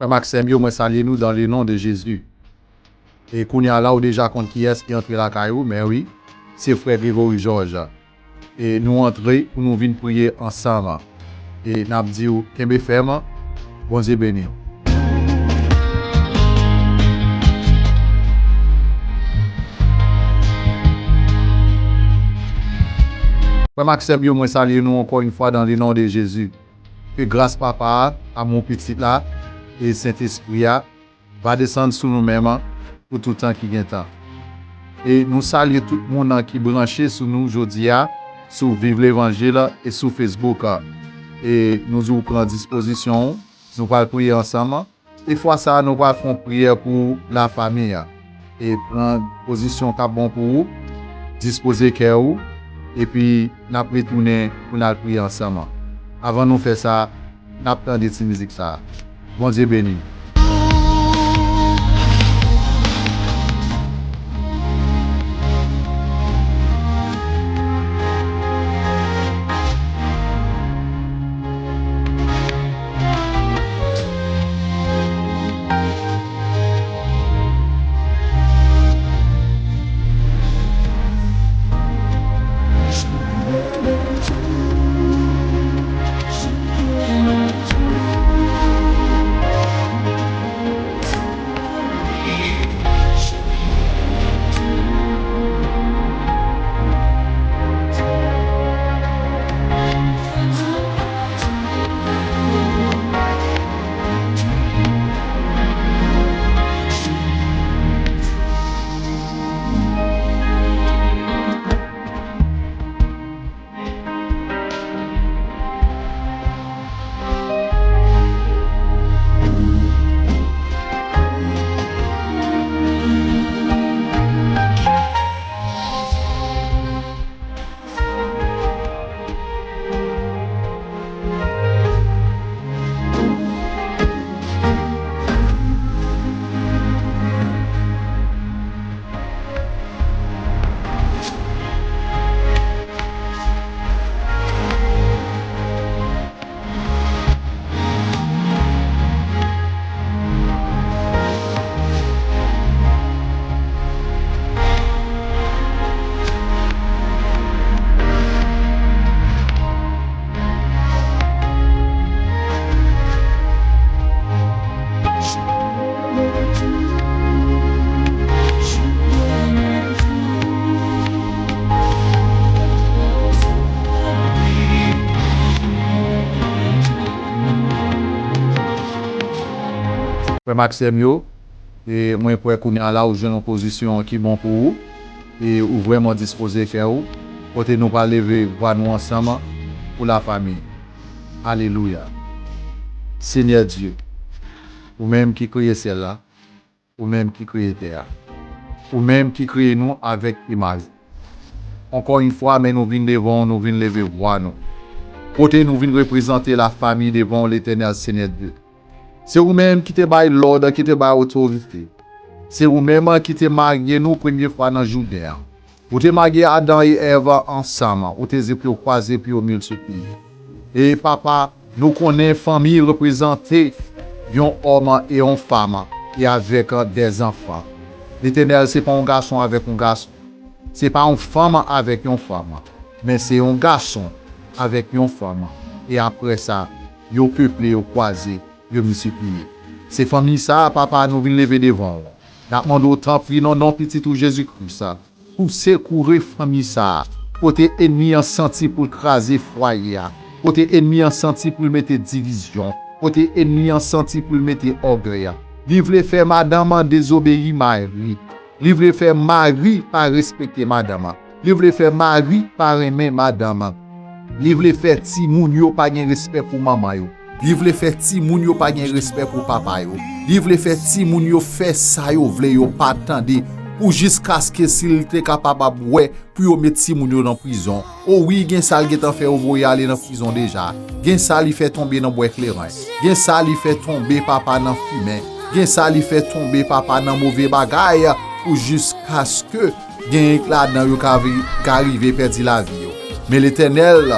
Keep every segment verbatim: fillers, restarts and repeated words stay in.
Frè m ak sè m yo, mwen salye nou dans le nom de Jésus. E kounye a la, ou deja konn kiyès ki antre lakay ou, men wi, se frè Gregory Georges. E nou antre pou nou vin priye ansanm. E n ap di w, kenbe fèm, Bondye beni w. Frè m ak sè m yo, mwen salye nou ankò yon fwa dans le nom de Jésus. Ke gras Papa a, amou Pitit la, e Sentespri a, va desann sou nou menm pou tout tan ki gen tan. E nou salye tout moun ki branche sou nou jodi a, sou Viv Levanjil e sou Facebook. E nou di w pran dispozisyon w, nou pral priye ansanm. E fwa sa a, nou pral fè yon priyè pou lafanmi an. E pran pozisyon k ap bon pou ou, dispoze kè ou, epi n ap retounen pou n al priye ansanm. Avan nou fè sa, n ap tande ti mizik sa a. Bondye beni. Frè m ak sè m yo, e mwen kwè kounye a la ou jwenn yon pozisyon ki bon pou ou, e ou vrèman dispoze kè ou, kote nou pral leve vwa nou ansanm pou lafanmi. Alelouya. Senyè Dye, ou menm ki kreye syèl la, ou menm ki kreye tè a, ou menm ki kreye nou avèk imaj ou. Ankò yon fwa, men nou vin devan w, nou vin leve vwa nou. Kote nou vin reprezante lafanmi devan w, Letènèl Senyè Dye. Se ou menm ki te bay lòd, ki te bay otorite. Se ou menm ki te marye nou premye fwa nan Jouden an. Ou te marye Adan e Èv ansanm, ou te di pou yo kwaze, pou yo miltipliye. E Papa, nou konnen fanmi reprezante yon òm e yon fanm, e avèk dèzanfan. Letènèl, se pa yon gason avèk yon gason, se pa yon fanm avèk yon fanm, men se yon gason avèk yon fanm. E apre sa, yo peple, yo kwaze, yo miltipliye. Se fanmi sa a, Papa, nou vin leve devan w. N ap mande w, tanpri, nan non Pitit ou Jezi Kris, pou sekoure fanmi sa a. Kote ènmi an santi pou l kraze fwaye a. Kote ènmi an santi pou l mete divizyon. Kote ènmi an santi pou l mete ògèy. Li vle fè madanm an dezobeyi mari. Li vle fè mari pa respekte madanm an. Li vle fè mari pa renmen madanm an. Li vle fè timoun yo pa gen respè pou manman yo. Li vle fè timoun yo pa gen respè pou papa yo. Li vle fè timoun yo fè sa yo vle, yo pa tande. Pou jiskaske si l te kapab ap wè pou yo met timoun yo nan prizon. O wi, gen sa l gentan fè yo voye ale nan prizon deja. Gen sa li fè tonbe nan bwè kleren. Gen sa li fè tonbe papa nan fimen. Gen sa li fè tonbe papa nan move bagay pou jiskaske gen ladan yo ka vi-, ka rive pèdi lavi yo. Men Letènèl,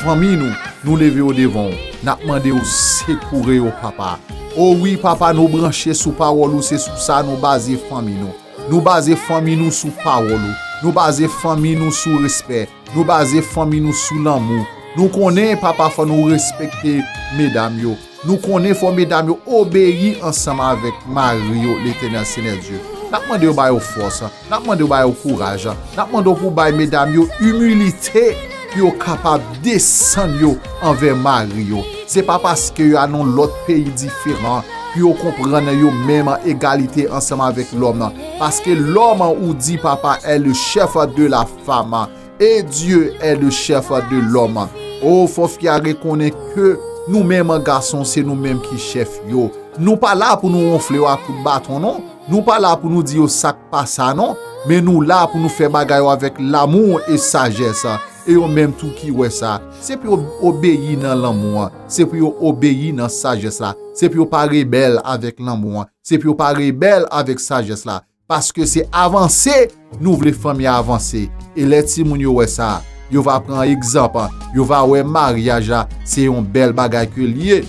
fanmi nou, nou leve yo devan w. N ap mande w sekoure yo, Papa. O wi, papa, nou branche sou pawòl ou, se sou sa nou baze fanmi nou. Nou baze fanmi nou sou pawòl ou. Nou baze fanmi nou sou respè. Nou baze fanmi nou sou lanmou. Nou konnen, papa, fò nou respekte medam yo. Nou konnen fò medam yo obeyi ansanm avèk mari yo, Letènèl Senyè Dye. N ap mande w ba yo fòs, n ap mande w ba yo kouraj, n ap mande w pou w bay medam yo imilite pou yo kapab desann yo anvè mari yo. Se pa paske yo al nan lòt peyi diferan pou yo konprann yo menm egalite ansanm avèk lòm nan. Paske lòm, ou di, papa, est le chef de la femme. Et Dieu est le chef de l'homme. O, fò fi a rekonnen ke nou menm gason, se nou menm ki chèf yo. Nou pa la pou nou wonfle yo ak kout baton, non. Nou pa la pou nou di yo sa k pa sa, non. Men nou la pou nou fè bagay yo avèk lamou e sajès. E yo menm tou ki wè sa, se pou yo obeyi nan lanmou an, se pou yo obeyi nan sajès la, se pou yo pa rebèl avèk lanmou an, se pou yo pa rebèl avèk sajès la. Paske se avanse nou vle fanmi a avanse. E lè timoun yo wè sa, yo va pran egzanp, yo va wè maryaj la se yon bèl bagay ke l ye.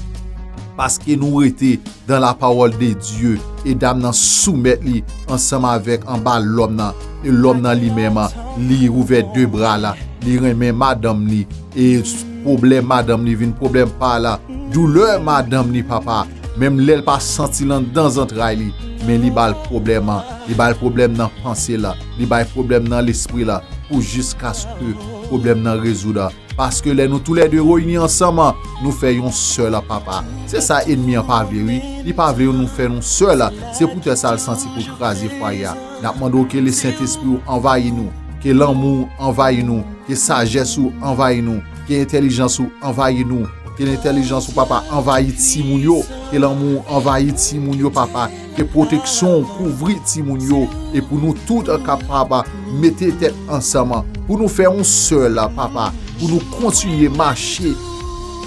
Paske nou rete dans la parole de Dieu, e dam nan soumèt li ansanm avèk anba lòm nan. E lòm nan li menm, li ouvè de bra l, li renmen madanm li. E pwoblèm madanm li vin pwoblèm pa l, doulè madanm li, papa. Menm lè l pa santi l anndan zantray li, men li ba l pwoblèm, li ba l pwoblèm nan panse l, li bay pwoblèm nan lespri l, pou jiskaske pwoblèm nan rezoud. Paske lè nou toulède reyini ansanm, nou fè yon sèl, papa. Se sa ènmi an pa vle, wi. Li pa vle nou fè yon sèl. Se poutèt sa l santi pou l kraze fwaye a. N ap mande w ke Lesentespri w anvayi nou, ke lanmou w anvayi nou, ke sajès ou anvayi nou, ke entèlijans ou anvayi nou, ke entèlijans ou, papa, anvayi timoun yo, ke lanmou w anvayi timoun yo, papa, ke pwoteksyon w kouvri timoun yo, e pou nou tout kapab mete tèt ansanm, pou nou fè yon sèl, papa, pou nou kontinye mache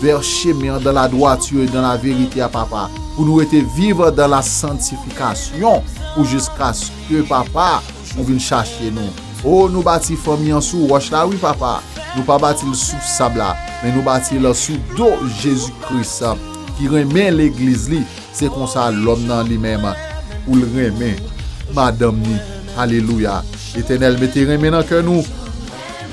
vè chemen an dans la droiture et dans la vérité a, papa, pou nou rete viv dans la sanctification, pou jiskaske, papa, ou vin chache nou. O, nou bati fanmi an sou wòch la, wi, papa. Nou pa bati l sou sab la, men nou bati l sou do Jezi Kris, ki renmen legliz li. Se konsa lòm nan li menm, pou l renmen madanm ni. Alelouya. Letènèl, mete renmen nan kè nou.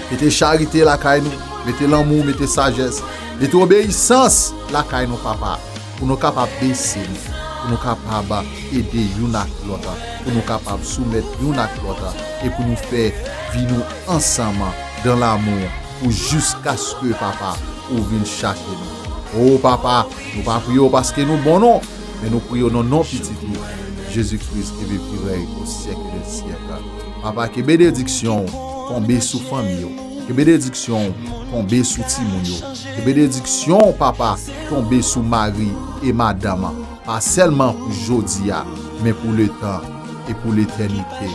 Mete charite lakay nou. Mete lanmou, mete sajès. Mete obeyisans lakay nou, papa. Pou nou kapab bese nou. Pou nou kapab ede youn ak lòt. Pou nou kapab soumèt youn ak lòt. E pou nou fè vi nou ansanm dans l'amour. Pou jiskaske, papa, ou vin chache nou. O, papa, nou pa priye w paske nou bon, non, men nou priye w nan non Pitit ou, Jezi Kris, ki viv, ki rèy o syèk dè syèk. Papa, ke benediksyon w tonbe sou fanmi yo. Ke benediksyon w tonbe sou timoun yo. Ke benediksyon w, papa, tonbe sou mari e madanm. Pa sèlman pou jodi a, men pou letan e pou letènite.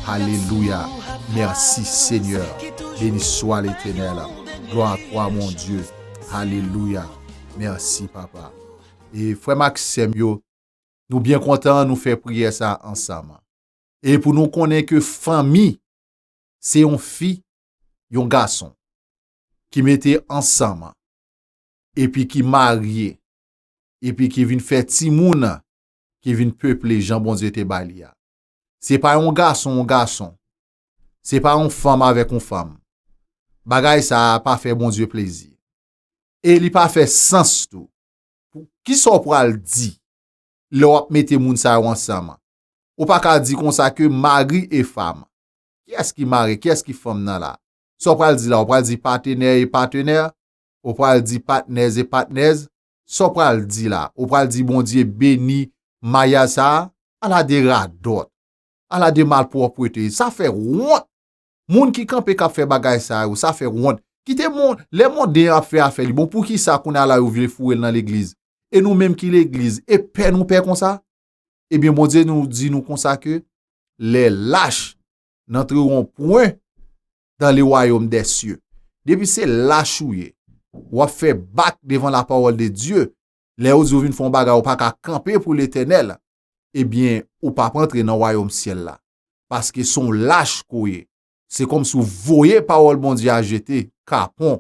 Alelouya. Merci, Seigneur. Béni soit l'Éternel. Gloire à toi, mon Dieu. Alelouya. Mèsi, papa. E frè m ak sè m yo, nou byen kontan nou fè priyè sa ansanm. E pou nou konnen ke fanmi, se yon fi, yon gason, ki mete ansanm, epi ki marye, epi ki vin fè timoun, ki vin peple jan Bondye te bay li a. Se pa yon gason, yon gason. Se pa yon fanm avèk yon fanm. Bagay sa a pa fè Bondye plezi. E li pa fè sans tou. Pou, kisa w pral di lè w ap mete moun sa yo ansanm? Ou pa ka di konsa ke mari e fanm. Kiyès ki mari, kiyès ki fanm nan la? Sa w pral di la? Ou pral di patenè e patenè? Ou pral di patnèz e patnèz? Sa w pral di la? Ou pral di Bondye beni maryaj sa a? Ala de radòt! Ala de malpwòpte! Sa fè wont! Moun ki kanpe k ap fè bagay sa yo, sa fè wont. Kite moun, lè monden ap fè afè li, bon, poukisa kounye a la yo vle foure l nan legliz? E nou menm ki legliz, e pè nou pè konsa? Ebyen, Bondye nou di nou konsa ke les lâches n'entreront point dans le royaume des cieux. Depi se lach ou ye, w ap fè bak devan la parole de Dieu. Lè yo di w vin fè yon bagay, ou pa ka kanpe pou Letènèl, ebyen, ou p ap antre nan wayòm syèl la. Paske se yon lach ke w ye. Se kòmsi w voye pawòl Bondye a jete, kapon,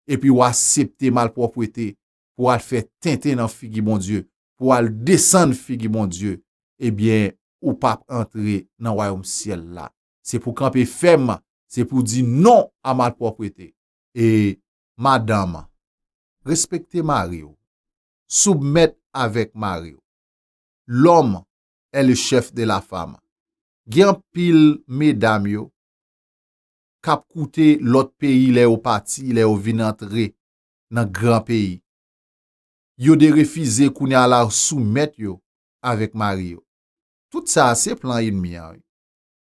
epi w aksepte malpwòpte pou w al fè tenten nan figi Bondye, pou w al desann figi Bondye, ebyen, ou p ap antre nan wayòm syèl la. Se pou kanpe fèm, se pou di non a malpwòpte. E madanm, respekte mari w. Soumèt avèk mari w. L'homme est le chef de la femme. Gen anpil medam yo k ap koute lòt peyi lè yo pati, lè yo vin antre nan gran peyi. Yo derefize kounye a la soumèt yo avèk mari yo. Tout sa a se plan ènmi an, wi.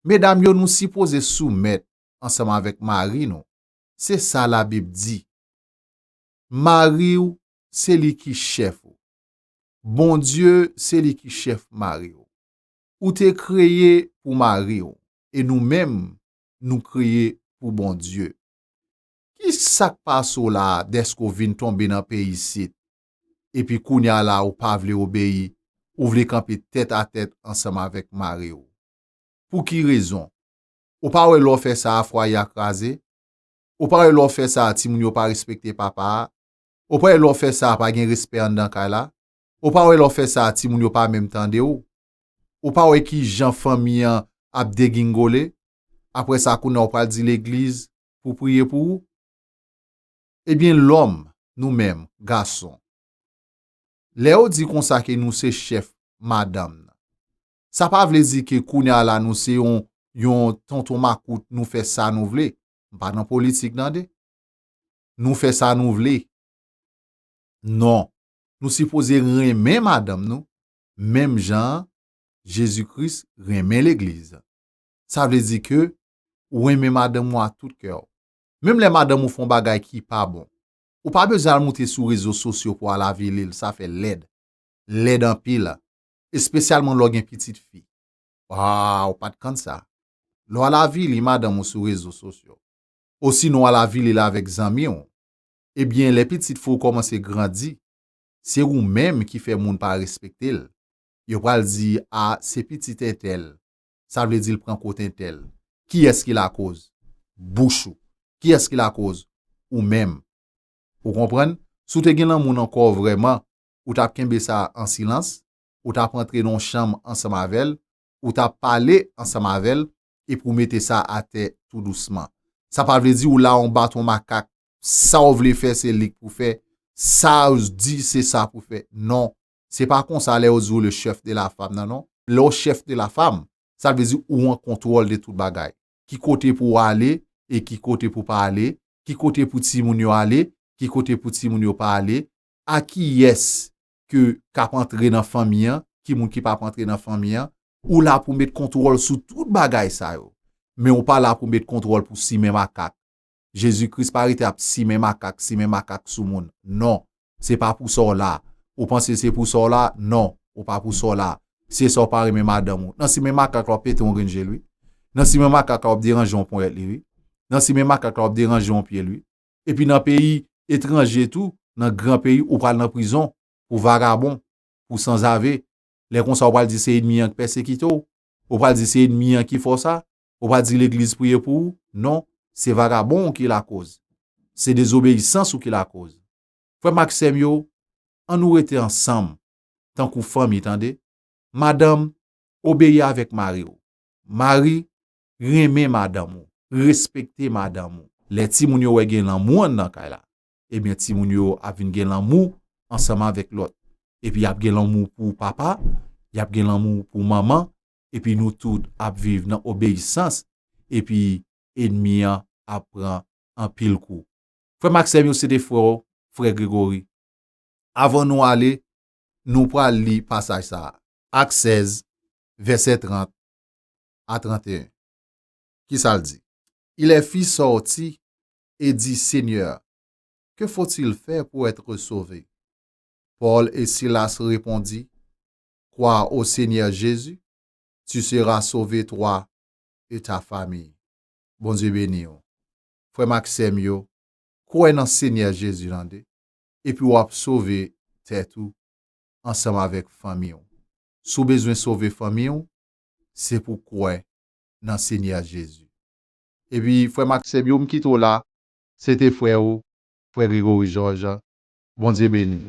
Medam yo, nou sipoze soumèt ansanm avèk mari nou. Se sa Labib di. Mari w, se li ki chèf ou. Bondye, se li ki chèf mari w. Ou te kreye pou mari w, e nou menm, nou kreye pou Bondye. Ki sa k pase w la a dèske w vin tonbe nan peyi isit? Epi kounye a la, ou pa vle obeyi, ou vle kanpe tèt a tèt ansanm avèk mari w. Pou ki rezon? Ou pa wè lè w fè sa a, fwaye a kraze? Ou pa wè lè w fè sa a, timoun yo pa respekte papa a? Ou pa wè lè w fè sa a, pa gen respè anndan kay la? Ou pa wè lè w fè sa a, timoun yo pa menm tande w? Ou pa wè ki jan fanmi an ap degingole? Apre sa, kounye a w pral di legliz pou priye pou ou? Ebyen, lòm, nou menm, gason, lè yo di konsa ke nou se chèf madanm nan, sa pa vle di ke kounye a la nou se yon, yon tonton makout, nou fè sa nou vle. M pa nan politik, tande. Nou fè sa nou vle. Non. Nou sipoze renmen madanm nou, menm jan Jezi Kris renmen legliz. Sa vle di ke ou renmen madanm ou a tout kè w. Menm lè madanm ou fè yon bagay ki pa bon, ou pa bezwen al moute sou rezo sosyo pou al avili l, sa fè lèd. Lèd anpil. Espesyalman lè w gen pitit fi. Waw, ou pa t konn sa. Lè w al avili madanm ou sou rezo sosyo, osinon w al avili l avèk zanmi w, ebyen, lè pitit fi w kòmanse grandi, se ou menm ki fè moun pa respekte l. Yo pral di, a, se pitit entèl. Sa vle di l pran kot entèl. Kiyès ki lakoz? Bouch ou. Kiyès ki lakoz? Ou menm. Ou konprann? Si w te gen lanmou nan kò w vrèman, ou t ap kenbe sa an silans, ou t ap antre nan yon chanm ansanm avè l, ou t ap pale ansanm avè l, epi w mete sa atè tou dousman. Sa pa vle di ou la yon baton makak, sa w vle fè se li k pou fè, sa w di se sa pou fè. Non, se pa konsa lè yo di w le chef de la femme nan, non. Lè w chef de la femme, sa vle di ou an kontwòl de tout bagay. Ki kote pou w ale e ki kote pou pa ale, ki kote pou timoun yo ale, ki kote pou timoun yo pa ale, a kiyès ke k ap antre nan fanmi an, ki moun ki p ap antre nan fanmi an. Ou la pou met kontwòl sou tout bagay sa yo. Men ou pa la pou met kontwòl pou simen makak. Jezi Kris pa rete ap simen makak, simen makak sou moun. Non, se pa pou sa w la. Ou panse se pou sa w la? Non, ou pa pou sa w la. Se sa w pa renmen madanm ou. Nan simen makak la, w ap pete yon grenn je l, wi. Nan simen makak la, w ap deranje yon ponyèt li, wi. Nan simen makak la, w ap deranje yon pye l, wi. Epi nan peyi etranje tou, nan gran peyi, ou pral nan prizon pou vagabon, pou sanzave. Lè konsa, ou pral di se ènmi an k pèsekite w. Ou pral di se ènmi an ki fè w sa. Ou pral di legliz priye pou ou. Non, se vagabon w ki lakoz. Se dezobeyisans ou ki lakoz. Frè m ak sè m yo, ann nou rete ansanm, tankou fanmi, tande. Madanm, obeyi avèk mari w. Mari, renmen madanm ou, respekte madanm ou. Lè timoun yo wè gen lanmou anndan kay la, ebyen, timoun yo ap vin gen lanmou ansanm avèk lòt. Epi y ap gen lanmou pou papa, y ap gen lanmou pou manman, epi nou tout ap viv nan obeyisans, epi ènmi an ap pran anpil kou. Frè m ak sè m yo, se te frè w, frè Gregory. Avan nou ale, nou pral li pasaj sa a. Ak sèz, vèsè trant a trant e en. Ki sa l di? Et les filles sortirent et dirent, Seigneur, que faut-il faire pour être sauvé? Paul et Silas répondit, Crois au Seigneur Jésus, tu seras sauvé, toi et ta famille. Bondye beni w. Frè m ak sè m yo, kwè nan Senyè Jezi tande, epi w ap sove tèt ou ansanm avèk fanmi w. Si w bezwen sove fanmi w, se pou w kwè nan Senyè Jezi. Epi, frè m ak sè m yo, m kite w la, se te frè w, frè Gregory Georges. Bondye beni.